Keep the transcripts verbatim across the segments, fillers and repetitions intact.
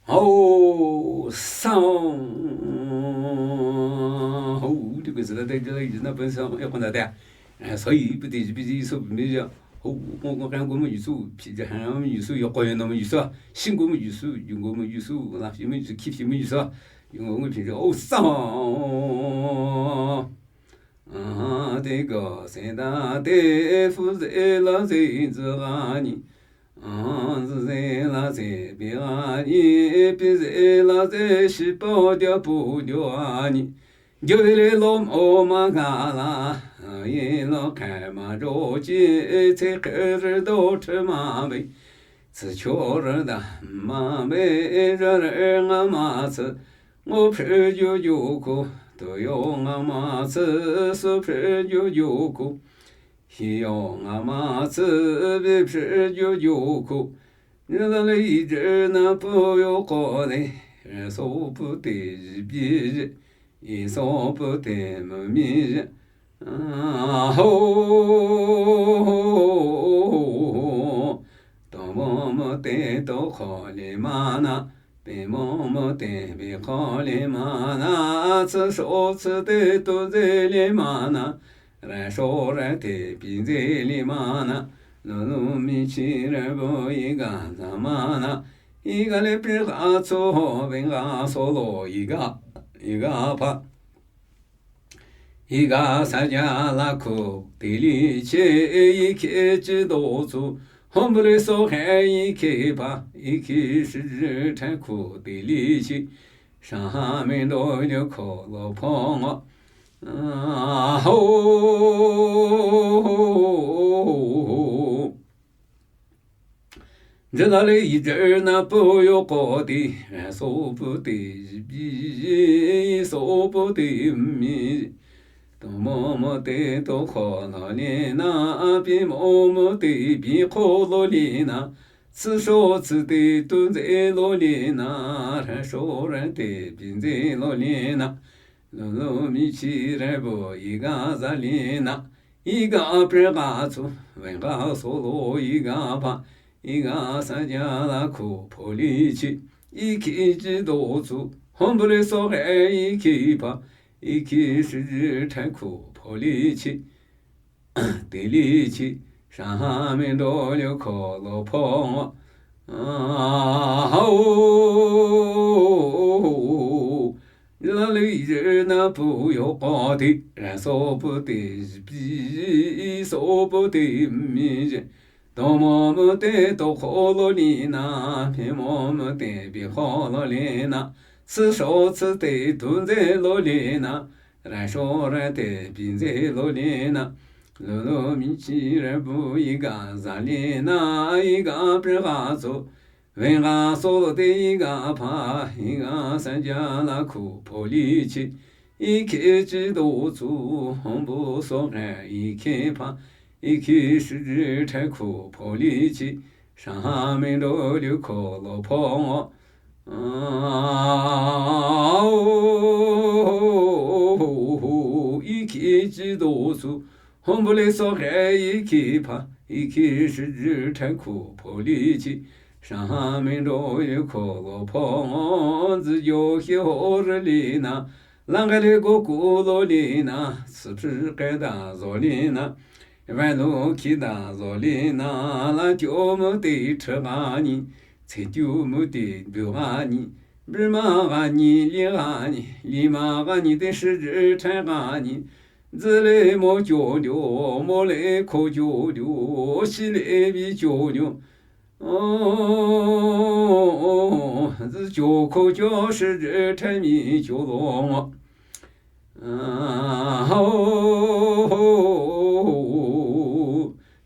ཧའོ་སང་ཧོ་དེ་གི་ཟི་ལ་དེ་ལ་ཡིན་ན་བུན་སང་ཨེ་ཁོ་ན་དེ། སོ་ཡི་བུ་དེ་ཡི་བི་ཡི་སོ་བུ་མི་ཡ། ཧོ་ཀོང་ཀོང་ཀན་གོ་མི་ཡུ་སུ་ཕི་ཇ་ཧན་མི་ཡུ་སུ་ཡོ་ཀོ་ཡོ་ནོ་མི་ཡུ་སུ། ཤིང་གོ་མི་ཡུ་སུ་ཡུ་གོ་མི་ཡུ་སུ་ལ་ཕི་མི་ཡུ་སུ་ཁི་ཕི་མི་ཡུ་སུ། ཡུ་གོ་མི་ཕི་ཇ་ཨོ་སང་། དེ་ག་སེ་ད་དེ་ཧྥུ་ཟེ་ལ་ཟེ་ཛི་ག་ཉི། ཨང་ཟི་ཟེ་ལ་ཟེ་བི་ག་ཉི། པི་ཟེ་ལ་ཟེ་ཤི་པོ་དྱོ་པོ་དྱོ་ཨ་ཉི། དྱོ་བི་ལེ་ལོ་མོ་མ་ག་ལ། ཡེ་ལོ་ཁ་མ་འགྲོ་ཅི་ཚེ་ཁེ་རི་དོ་ཁྲི་མ་བེ། ཚི་ཆོ་རི་ད་མ་བེ་ར་རི་ང་མ་ཚི། ངོ་ཕྲི་རྒྱུ་རྒྱུ་ཁུ་དུ་ཡོ་ང་མ་ཚི། སུ་ཕྲི་རྒྱུ་རྒྱུ་ཁུ། ཤི་ཡོ་ང་མ་ཚི་བི་ཕྲི་རྒྱུ་རྒྱུ་ཁུ། ཉི་ལ་ལ་ཡི་ཇི་ན་པུ་ཡོ་ཀོ་ལེ། རེ་སོ་པུ་ཏེ་ཞི་བི་ཞི། ཡི་སོ་པུ་ཏེ་མུ་མི་ཞི། ཨ་ཧོ། དོ་མོ་མོ་ཏེ་དོ་ཁོ་ལེ་མ་ན། པེ་མོ་མོ་ཏེ་པེ་ཁོ་ལེ་མ་ན། ཚི་ཧྲོ་ཚི་ཏེ་ཏུ་ཛེ་ལེ་མ་ན། ར་ཧྲོ་ར་ཏེ་པི་ཛེ་ལེ་མ་ན། ལུ་ལུ་མི་ཆི་ར་བུ་ཡི་ག་ཛ་མ་ན། ཡི་ག་ལེ་པི་ག་ཚོ་བེ་ག་སོ་ལོ་ཡི་ག། ཡི་ག་ཕ། ཡི་ག་ས་ཇ་ལ་ཁུ་ཏི་ལི་ཆེ། ཡི་ཁེ་ཅི་དོ་ཚུ། ཧོམ་བུ་ལི་སོ་ཧེ་ཡི་ཁེ་ཕ། ཡི་ཁེ་ཧྲི་ཧྲི་ཁྲ་ཁུ་ཏི་ལི་ཆེ། ཧྲ་ཧ་མེ་འགྲོ་ཡོ་ཁོ་ལོ་ཕོ་ངོ། ཨ་ཧོ། ཇི་ལ་ལེ་ཡི་ཇི་ན་པུ་ཡོ་ཀོ་ཏི། སོ་པུ་ཏི་བི་སོ་པུ་ཏི་མི། དོ་མོ་མོ་ཏི་དོ་ཁོ་ལོ་ལེ་ན། པི་མོ་མོ་ཏི་བི་ཁོ་ལོ་ལེ་ན། ཚི་ཧྲོ་ཚི་ཏི་ཏུ་ཛེ་ལོ་ལེ་ན། ར་ཧྲོ་ར་ཏི་བི་ཛེ་ལོ་ལེ་ན། ལོ་ལོ་མི་ཆི་ར་བུ་ཡི་ག་ཟ་ལེ་ན། ཡི་ག་པྲེ་ག་ཚུ་བེ་ག་སོ་ལོ་ཡི་ག་ཕ། ཡི་ག་ས་ཇ་ལ་ཁུ་ཕོ་ལི་ཆི། ཡི་ཁེ་ཅི་དོ་ཚུ། ཧོམ་བུ་ལི་སོ་ཧེ་ཡི་ཁེ་ཕ། ཡི་ཁེ་ཧྲི་ཧྲི་ཁྲ་ཁུ་ཕོ་ལི་ཆི། ཏི་ལི་ཆི། ཧྲ་ཧ་མེ་འགྲོ་ཡོ་ཁོ་ལོ་ཕོ་ངོ། ཨ་ཧོ། ལ་ལི་ཡི་ན་པུ་ཡོ་ཀོ་ཏི། ར་སོ་པུ་ཏི་བི་སོ་པུ་ཏི་མི་ཞི། དོ་མོ་མོ་ཏི་དོ་ཁོ་ལོ་ལི་ན། ཕི་མོ་མོ་ཏི་བི་ཁོ་ལོ་ལི་ན། ཚི་ཧྲོ་ཚི་ཏི་ཏུ་ཛེ་ལོ་ལི་ན། ར་ཧྲོ་ར་ཏི་བི་ཛེ་ལོ་ལི་ན། ལོ་ལོ་མི་ཆི་ར་བུ་ཡི་ག་ཟ་ལི་ན། ཡི་ག་པྲེ་ག་ཚུ། བེ་ག་སོ་ལོ་ཏི་ཡི་ག་ཕ། ཡི་ག་ས་ཇ་ལ་ཁུ་ཕོ་ལི་ཆི། ཡི་ཁེ་ཅི་དོ་ཚུ། ཧོམ་བུ་སོ་ཧེ་ཡི་ཁེ་ཕ། ཡི་ཁེ་ཧྲི་ཧྲི་ཁྲ་ཁུ་ཕོ་ལི་ཆི། ཧྲ་ཧ་མེ་འགྲོ་ཡོ་ཁོ་ལོ་ཕོ་ངོ། ཨ་ཧོ། ཡི་ཁེ་ཅི་དོ་ཚུ། ཧོམ་བུ་ལི་སོ་ཧེ་ཡི་ཁེ་ཕ། ཡི་ཁེ་ཧྲི་ཧྲི་ཁྲ་ཁུ་ཕོ་ལི་ཆི། ཧྲ་ཧ་མེ་འགྲོ་ཡོ་ཁོ་ལོ་ཕོ་ངོ། ཛི་ཇོ་ཤི་ཧོ་རི་ལི་ན། ལང་ག་ལི་གོ་ཀུ་ལོ་ལི་ན། སི་ཕི་ཀེ་ད་ཟོ་ལི་ན། ཝེ་ལུ་ཁི་ད་ཟོ་ལི་ན། ལ་ཅོ་མུ་ཏི་ཁྲི་ག་ཉི། ཚེ་ཅུ་མུ་ཏི་བུ་ག་ཉི། བི་མ་ག་ཉི་ལི་ག་ཉི། ལི་མ་ག་ཉི་ཏི་ཧྲི་ཇི་ཁྲ་ག་ཉི། ཛི་ལི་མོ་ཅོ་ཅོ། མོ་ལི་ཁོ་ཅོ་ཅོ། ཤི་ལི་བི་ཅོ་ཅོ། ཨོ། ཛི་ཅོ་ཁོ་ཅོ་ཧྲི་ཇི་ཁྲ་མི་ཅོ་ལོ་ངོ། ཨ་ཧོ།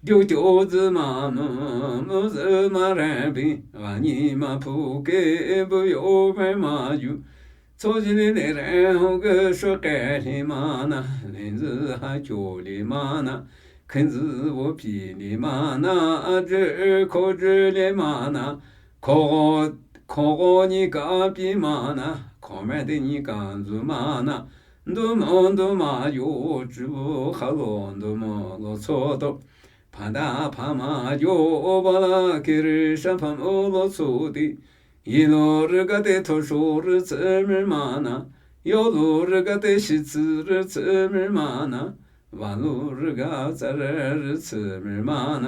ཅོ་ཅོ་ཛི་མ་མུ་མུ་ཛི་མ་ར་བི། ག་ཉི་མ་ཕུ་ཀེ་བུ་ཡོ་བེ་མ་ཇུ། ཚོ་ཇི་ལི་ལི་རེ་ཧོ་གི་ཧྲུ་ཀེ་ལི་མ་ན། ལེན་ཛི་ཧ་ཅོ་ལི་མ་ན། ཁན་ཛི་བོ་པི་ལི་མ་ན། ཨ་ཇི་ཁོ་ཇི་ལི་མ་ན། ཁོ་གོ་ཁོ་གོ་ཉི་ཀ་པི་མ་ན། ཁོ་མེ་ཏི་ཉི་ཀ་ཛུ་མ་ན། འདུ་མོ་འདུ་མ་ཡོ་ཅི་བུ་ཧ་ལོ་འདུ་མོ་ལོ་ཚོ་ཏོ། ཕ་ད་ཕ་མ་ཡོ་བ་ལ་ཀི་རི་ཤ་ཕ་མོ་ལོ་ཚོ་ཏི། ཡེ་ལོ་རི་ག་ཏེ་ཐོ་ཤོ་རི་ཚི་མིར་མ་ན། ཡོ་ལོ་རི་ག་ཏེ་ཤི་ཚི་རི་ཚི་མིར་མ་ན། བ་ལོ་རི་ག་ཙ་ར་རི་ཚི་མིར་མ་ན།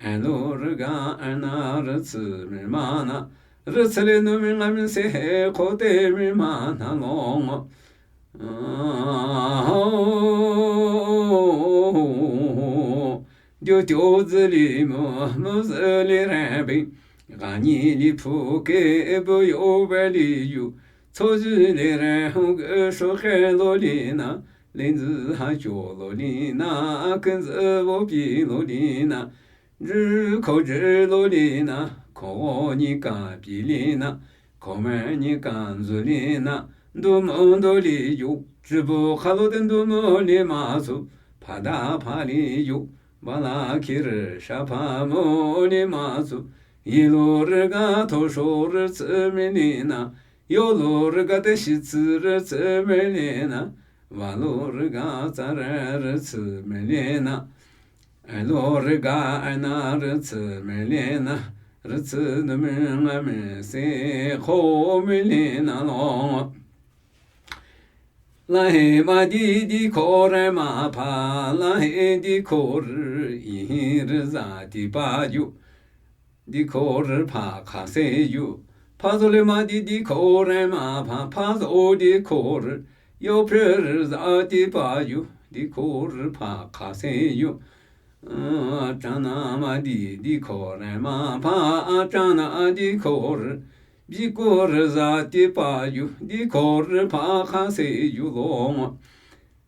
ཨན་ལོ་རི་ག་ཨན་ན་རི་ཚི་མིར་མ་ན། རི་ཚི་ལེ་ནུ་མི་ང་མི་སེ་ཧེ་ཁོ་ཏེ་མིར་མ་ན་ལོང་ངོ་། ཨ་ཧོ། ཇོ་ཇོ་ཛི་ལི་མུ་མུ་ཛི་ལི་རན་པིན། ག་ཉི་ལི་ཕུ་ཀེ་བུ་ཡོ་བེ་ལི་ཡུ། ཚོ་ཇི་ལི་རན་ཧུ་གུ་ཧྲོ་ཧེ་ལོ་ལི་ན། ལི་ཛི་ཧ་ཅོ་ལོ་ལི་ན། ཀུན་ཛི་བོ་པི་ལོ་ལི་ན། ཇུ་ཁོ་ཇུ་ལོ་ལི་ན། ཁོ་ཉི་ཀ་པི་ལི་ན། ཁོ་མ་ཉི་ཀ་ཛུ་ལི་ན། འདུ་མོ་འདུ་ལི་ཡུ། ཇུ་བོ་ཁ་ལོ་ཏེ་འདུ་མོ་ལི་མ་ཚུ། ཕ་ད་ཕ་ལི་ཡུ། བ་ལ་ཁི་རི་ཤ་ཕ་མོ་ལི་མ་ཚུ། ཡེ་ལོ་རི་ག་ཐོ་ཤོ་རི་ཚི་མི་ལི་ན། ཡོ་ལོ་རི་ག་ཏེ་ཤི་ཚི་རི་ཚི་མི་ལི་ན། བ་ལོ་རི་ག་ཙ་ར་རི་ཚི་མི་ལི་ན། ཨེ་ལོ་རི་ག་ཨེ་ན་རི་ཚི་མི་ལི་ན། རི་ཚི་ནུ་མི་ང་མི་སེ་ཁོ་མི་ལི་ན་ལོང་། ལ་ཧེ་མ་དི་དི་ཁོ་རེ་མ་ཕ། ལ་ཧེ་དི་ཁོ་རི་ཡི་རི་ཟ་དི་པ་ཡུ། དི་ཁོ་རི་ཕ་ཁ་སེ་ཡུ། ཕ་ཟོ་ལེ་མ་དི་དི་ཁོ་རེ་མ་ཕ། ཕ་ཟོ་དི་ཁོ་རི་ཡོ་ཕི་རི་ཟ་དི་པ་ཡུ། དི་ཁོ་རི་ཕ་ཁ་སེ་ཡུ། ཨ་ཅ་ན་མ་དི་དི་ཁོ་རེ་མ་ཕ། ཨ་ཅ་ན་དི་ཁོ་རི། བི་ཀོ་རི་ཟ་དི་པ་ཡུ། དི་ཁོ་རི་ཕ་ཁ་སེ་ཡུ་ལོང་།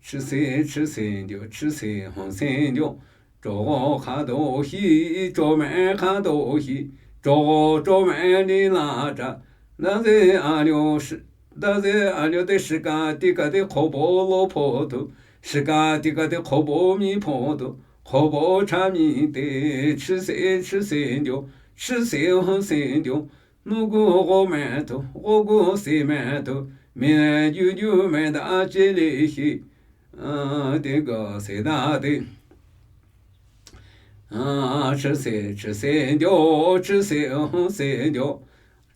ཆི་སེ་ཆི་སེ་འདོ། ཆི་སེ་ཧོ་སེ་འདོ། ཅོ་ཁ་དོ་ཤི། ཅོ་མེ་ཁ་དོ་ཤི། ཅོ་ཅོ་མེ་ལི་ལ་ཏྲ། ད་ཟེ་ཨ་ལོ་ཤི། ད་ཟེ་ཨ་ལོ་ཏེ་ཤི་ཀ་ཏི་ཀ་ཏེ་ཁོ་བོ་ལོ་ཕོ་ཏོ། ཤི་ཀ་ཏི་ཀ་ཏེ་ཁོ་བོ་མི་ཕོ་ཏོ། ཁོ་བོ་ཆ་མི་ཏེ། ཆི་སེ་ཆི་སེ་འདོ། ཆི་སེ་ཧོ་སེ་འདོ། མུ་གུ་ཧོ་མེ་ཏོ། ཧོ་གུ་སེ་མེ་ཏོ། མེ་ལ་ཇུ་ཇུ་མེ་ད་ཅེ་ལེ་ཤི། ཨ་ཏེ་ག་སེ་ད་ཏེ། ཨ་ཆི་སེ་ཆི་སེ་འདོ། ཆི་སེ་ཧོ་སེ་འདོ།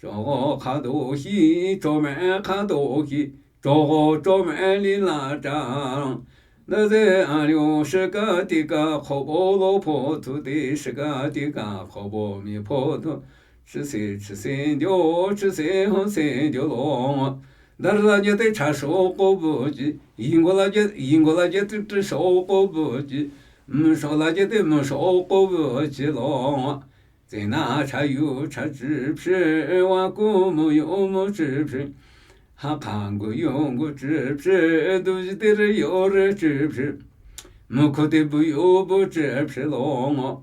ཅོ་ཁ་དོ་ཤི། ཅོ་མེ་ཁ་དོ་ཤི། ཅོ་ཅོ་མེ་ལི་ལ་ཏྲ། ད་ཟེ་ཨ་ལོ་ཤི་ཀ་ཏི་ཀ་ཁོ་བོ་ལོ་ཕོ་ཏོ་ཏེ། ཤི་ཀ་ཏི་ཀ་ཁོ་བོ་མི་ཕོ་ཏོ། ཆི་སེ་ཆི་སེ་འདོ། ཆི་སེ་ཧོ་སེ་འདོ་ལོང་། དར་ལ་ཉ་ཏེ་ཆ་ཤོ་ཀོ་བུ་ཅི། ཡིན་གོ་ལ་ཉ་ཡིན་གོ་ལ་ཉ་ཏེ་ཏི་ཤོ་ཀོ་བུ་ཅི། མི་ཤོ་ལ་ཉ་ཏེ་མི་ཤོ་ཀོ་བུ་ཅི་ལོང་། ཙེ་ན་ཆ་ཡུ་ཆ་ཅི་ཕྱི། བ་ཀུ་མུ་ཡུ་མུ་ཅི་ཕྱི། ཧ་ཁ་གུ་ཡུ་གུ་ཅི་ཕྱི། དུ་ཞི་ཏི་རི་ཡོ་རི་ཅི་ཕྱི། མུ་ཁུ་ཏི་བུ་ཡུ་བུ་ཅི་ཕྱི་ལོང་ངོ་།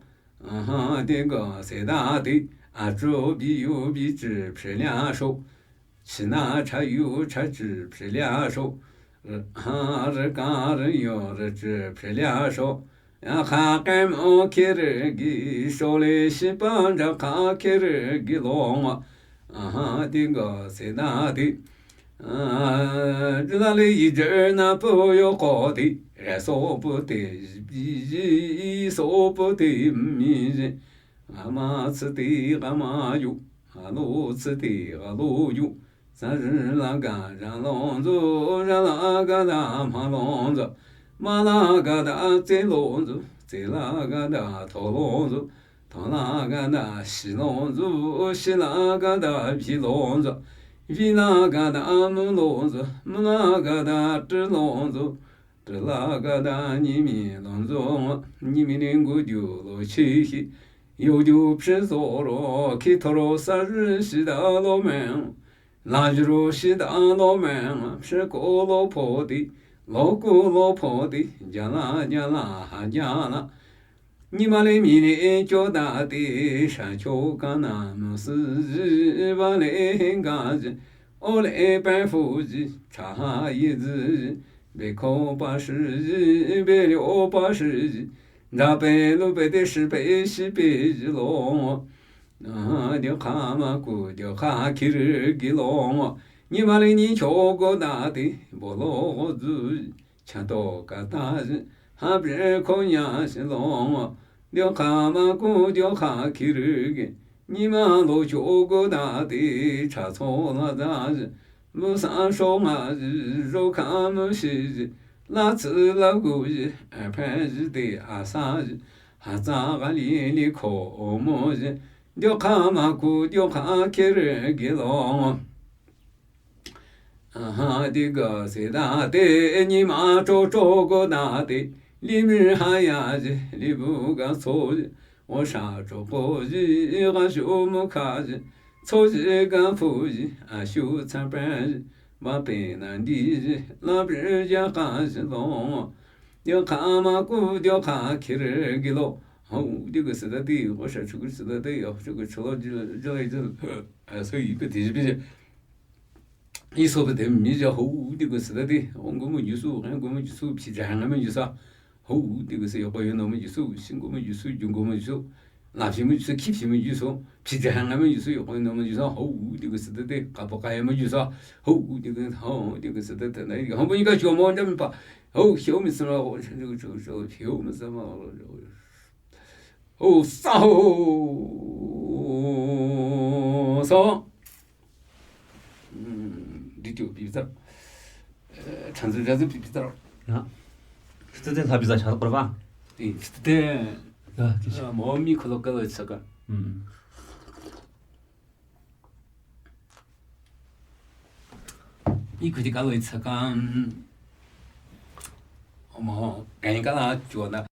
ཨ་ཧ་ཏི་ག་སེ་ད་ཏི། ཨ་ཅོ་བི་ཡུ་བི་ཅི་ཕྱི་ལ་ཤོ། ཕྱི་ན་ཆ་ཡུ་ཆ་ཅི་ཕྱི་ལ་ཤོ། ཧ་རི་ཀ་རི་ཡོ་རི་ཅི་ཕྱི་ལ་ཤོ། ཡ་ཁ་ཀེ་མོ་ཁེ་རི་གི་ཤོ་ལེ་ཤི་པ་འདྲ་ཁ་ཁེ་རི་གི་ལོང་། ཨ་ཧ་ཏི་ག་སེ་ད་ཏི། ཨ་ཇི་ལ་ལི་ཡི་ཇི་ན་པུ་ཡོ་ཀོ་ཏི། ར་སོ་པུ་ཏི་ཡི་སོ་པུ་ཏི་མི་ཡི། ཨ་མ་ཚི་ཏི་ཨ་མ་ཡུ། ཨ་ལོ་ཚི་ཏི་ཨ་ལོ་ཡུ། ས་རི་ལ་ག་ར་ལོ་ཛོ། ར་ལ་ག་ད་མ་ལོ་ཛོ། མ་ལ་ག་ད་ཙེ་ལོ་ཛོ། ཙེ་ལ་ག་ད་ཐོ་ལོ་ཛོ། ཐོ་ལ་ག་ད་ཤི་ལོ་ཛོ། ཤི་ལ་ག་ད་བི་ལོ་ཛོ། བི་ལ་ག་ད་མུ་ལོ་ཛོ། མུ་ལ་ག་ད་ཏྲི་ལོ་ཛོ། ཏྲི་ལ་ག་ད་ཉི་མི་ལོ་ཛོ། ཉི་མི་ནི་གུ་རྒྱུ་ལོ་ཆི་ཤི། ཡོ་རྒྱུ་ཕྱི་ཟོ་རོ་ཁི་ཐོ་རོ་ས་རུ་ཤི་ད་ལོ་མེ། ལ་ཞི་རུ་ཤི་ད་ལོ་མེ། ཕྱི་ཀོ་ལོ་ཕོ་ཏི། ལོ་ཀུ་ལོ་ཕོ་ཏི། རྒྱ་ལ་རྒྱ་ལ་ཧ་རྒྱ་ལ། ཉི་མ་ལེ་མི་ལེ་ཅོ་ད་ཏི། ཤ་ཆོ་ཀ་ན་མུ་སི་ཞི། བ་ལེ་ཧེ་ག་ཞི། ཨོ་ལེ་པན་ཧྥུ་ཞི། ཆ་ཧ་ཡི་ཛི་ཞི། བེ་ཁོ་པ་ཤི་ཞི། བེ་ལེ་ཨོ་པ་ཤི་ཞི། འདྲ་པེ་ལུ་པེ་ཏེ་ཤི་པེ་ཤི་པེ་ཞི་ལོ། ཨ་རྒྱ་ཁ་མ་ཀུ་རྒྱ་ཁ་ཁི་རི་གི་ལོང་། ཉི་མ་ལེ་ཉི་ཆོ་གོ་ད་ཏི། བོ་ལོ་ཛུ་ཆ་ཏོ་ཀ་ད་ཞི། ཧ་པེ་ཁོ་ཉ་ཞི་ལོང་། རྒྱ་ཁ་མ་ཀུ་རྒྱ་ཁ་ཁི་རི་གི། ཉི་མ་ལོ་ཤོག་གུ་ན་དེ་ཁྲ་ཚོ་ལ་ཟ་བཞི། མུ་སང་ཧྲོ་ང་བཞི་རོ་ཁ་མུ་ཤི་བཞི། ལ་ཚི་ལ་གུ་བཞི་ཨ་ཕན་བཞི་དེ་ཨ་ས་བཞི། ཧ་ཙ་ག་ལི་ལི་ཁོ་མོ་བཞི། རྒྱོ་ཁ་མ་ཀུ་རྒྱོ་ཁ་ཁེ་རི་གི་ལོ། ཨ་ཧ་དི་ག་སེ་ད་དེ་ཉི་མ་ཀྲོ་ཀྲོ་གོ་ད་དེ་ལི་མི་ཧ་ཡ་ཞི་ལི་བུ་ག་ཚོ་ཞི། འོ་ཧྲ་ཀྲོ་ཀོ་ཞི་ག་ཞུ་མུ་ཁ་ཞི། ཚོ་ཞི་ག་ཕུ་ཞི་ཨ་ཞུ་ཚ་པན་ཞི། བ་པེ་ན་འདི་ཞི་ལ་པི་ཞ་ཀ་ཞི་ལོ། ཡ་ཁ་མ་ཀུ་རྒྱོ་ཁ་ཁེ་རི་གི་ལོ། ཧོ་དི་ག་སེ་ད་དེ་འོ་ཧྲ་ཆུ་གི་སེ་ད་དེ་ཡ་ཆུ་གི་ཆུ་ལོ་ཇི་ལ་ཇི་ལ་ཇི་ལ་ཨ་སོ་ཡི་པེ་དེ་ཞི་པེ་ཞི། ཡིད་སོགས་པ་དེ་མི་བྱ་ཧོ་དི་གུ་སི་ད་དེ་ཨོ་མགོ་མོ་འཇུ་སུ་ཧན་མགོ་མོ་འཇུ་སུ་ཕྱི་དྲ་ཧན་མོ་འཇུ་ས། ཧོ་དི་གུ་སི་ཡོག་པོ་ཡོད་ནོ་མོ་འཇུ་སུ་ཤི་མགོ་མོ་འཇུ་སུ་རྒྱུ་མགོ་མོ་འཇུ་སུ། ལབ་ཤི་མོ་འཇུ་སུ་ཁིབ་ཤི་མོ་འཇུ་སུ་ཕྱི་དྲ་ཧན་མོ་འཇུ་སུ་ཡོག་པོ་ཡོད་ནོ་མོ་འཇུ་ས། ཧོ་དི་གུ་སི་ད་དེ་ཀ་པོ་ཀ་ཡ་མོ་འཇུ་ས། ཧོ་དི་གུ་ཧོ་དི་གུ་སི་ད་དེ་ན་ཧོ་པོ་ཉི་ཀ་ཤོ་མོ་འདྲ་མི་པ། ཧོ་ཤོ་མི་སི་ལ་ཧོ་ཤོ་ཤོ་ཤོ་ཤོ་མི་སི་ལ་ཧོ། ཧོ་ས་ཧོ་ས། འདི་ཅོ་བི་ཙར། ཁྲན་ཚུ་ར་ཙུ་བི་ཙར། ཡ། སི་ཏེ་ལྷ་བི་ཙར་ཆགས་པར་བ། ཏེ་སི་ཏེ། ཡ་ཏེ་ཤ། མོ་མི་ཁོ་ལོ་ཀ་ལོ་ཚ་ཀ། ཨུམ། ཨི་ཁུ་ཅི་ཀ་ལོ་ཡི་ཚ་ཀ། ཨོ་མ་ཧོ་གན་ཀ་ལ་ཅོ་ན་